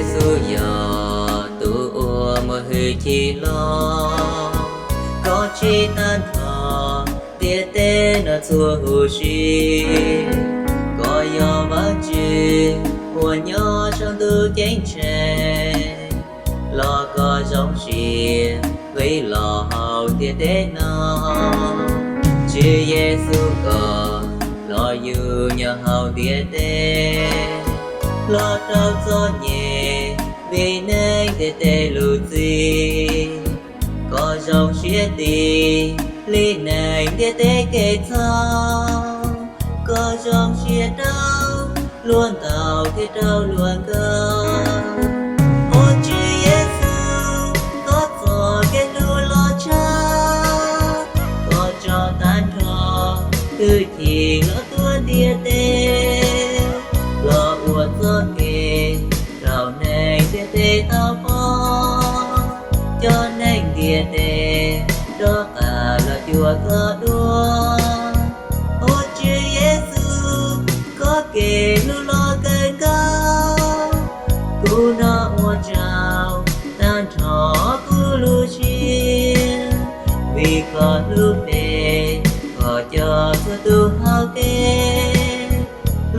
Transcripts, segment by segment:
Yexus yog tus uas muaj hwj chim loj, koj tsim tag nrho ntiaj teb no txhua huv si. Koj yog Vajtswv uas nyob saum ntuj ceeb tsheej, los koj zoo siab nqis los hauv ntiaj teb no. Tswv Yexus koj los yug nyob hauv ntiaj teb, los raug txom nyem vim neeg ntiaj teb lub txim. Koj zoo siab tig li neeg ntiaj teb kev txhaum, koj zoo siab rau luag ntau thiab rau luag nkauj. Ua Tswv Yexus, koj txoj kev hlub los tshaj, koj tso tag nrho hwj chim los tuav ntiaj teb, los ua txoj kev rau neeg ntiaj teb tau pom, cov neeg ntiaj teb rov qab los cuag koj dua. Ua Tswv Yexus, koj kev hlub los kawg nkaus, kuv hnov ua tsaug tag nrho kuv lub siab, vim koj hlub peb, koj coj txhua tus hauv kev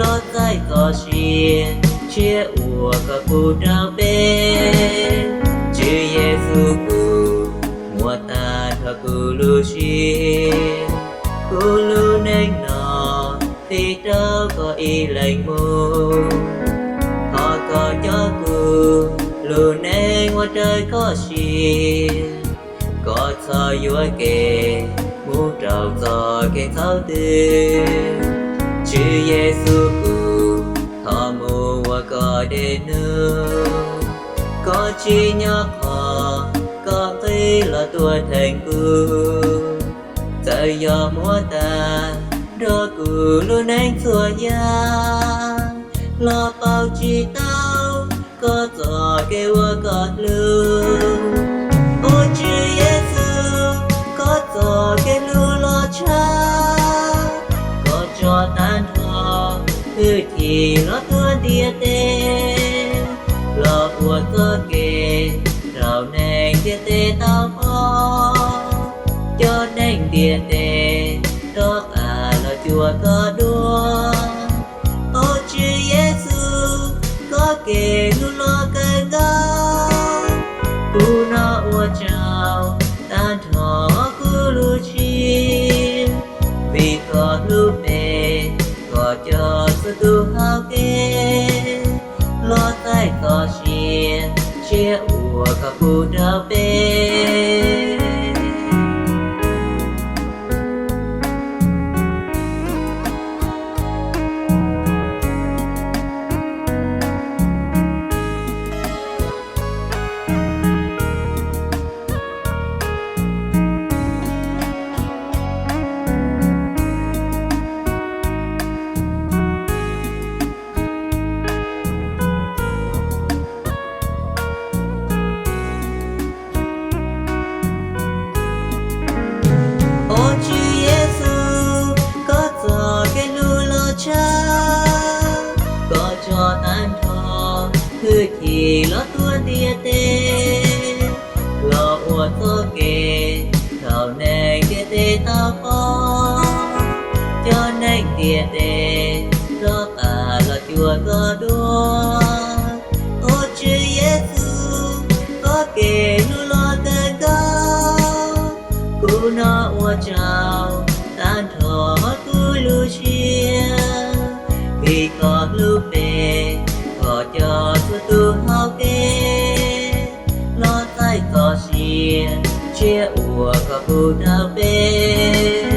los txais txoj sia tshiab uas koj pub rau peb. Tswv Yexus, kuv muab tag nrho kuv lub siab, kuv lub neej no qhia rau koj ib leeg mus. Thov koj coj kuv lub neej ua raws koj siab, koj txhob yuam kev mus rau txoj kev txhaum twg. Tswv Yexus, kuv thov mus ua koj dej num, koj tsim nyog qhov koj nqis los tuav theej kuv. Txawm yog muab tag nrho kuv lub neej txhua yam los pauv tsis tau koj txoj kev ua koj hlub. Ua Tswv Yexus, koj txoj kev hlub los tshaj, koj tso tag nrho hwj chim los tuav ntiaj teb, los ua txoj kev rau neeg ntiaj teb tau pom, cov neeg ntiaj teb rov qab los cuag koj dua. Ua Tswv Yexus, koj kev hlub los kawg nkaus, kuv hnov ua tsaug tag nrho kuv lub siab, vim koj hlub peb, koj coj txhua tus hauv kev los txais txoj sia tshiab uas koj pub rau peb. Ua Tswv Yexus, koj txoj kev hlub los tshaj, koj tso tag nrho hwj chim los tuav ntiaj teb, los ua txoj kev rau neeg ntiaj teb tau pom, cov neeg ntiaj teb rov qab los cuag koj dua. Ua Tswv Yexus, koj kev hlub los kawg nkaus, kuv hnov ua tsaug tag nrho kuv lub siab, vim koj hlub peb, koj coj txhua tus hauv kev los txais txoj sia tshiab uas koj pub rau peb.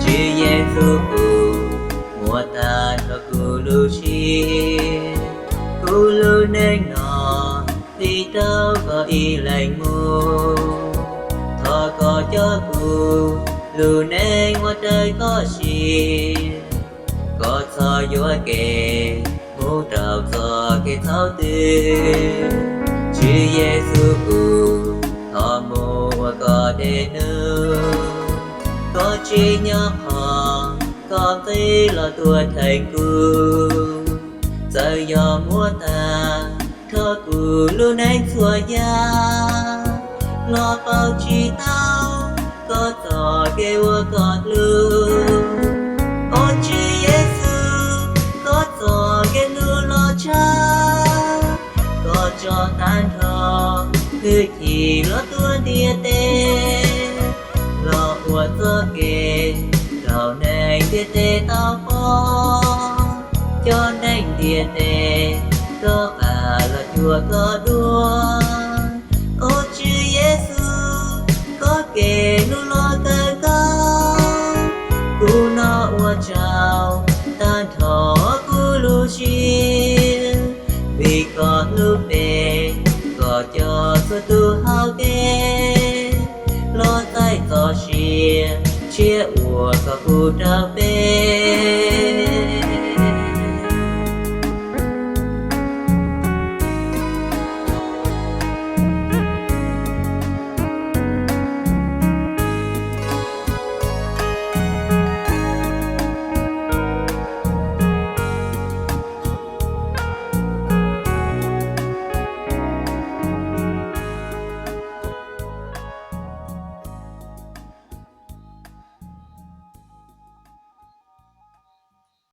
Tswv Yexus, kuv muab tag nrho kuv lub siab, kuv lub neej no qhia rau koj ib leeg mus. Thov koj coj kuv lub neej ua raws koj siab, koj txhob yuam kev mus rau txoj kev txhaum twg. Tswv Yexus, kuv thov mus ua koj dej num, koj tsim nyog qhov koj nqis los tuav theej kuv. Txawm yog muab tag Thaum kuv lub neej txhua yam los paub tsis tau koj txoj kev ua koj hlub. Au Tswv Yexus, koj txoj kev hlub los tshaj, koj tso tag nrho hwj chim los tuav ntiaj teb, los ua txoj kev rau neeg ntiaj teb tau pom, cov neeg ntiaj teb koj pab los cuag koj dua. Au Tswv Yexus, koj kev hlub los kawg nkaus, kuv hnov ua tsaug tag nrho kuv lub siab, vim koj hlub peb, koj coj txhua tus hauv kev los txais txoj sia tshiab uas koj pub rau peb.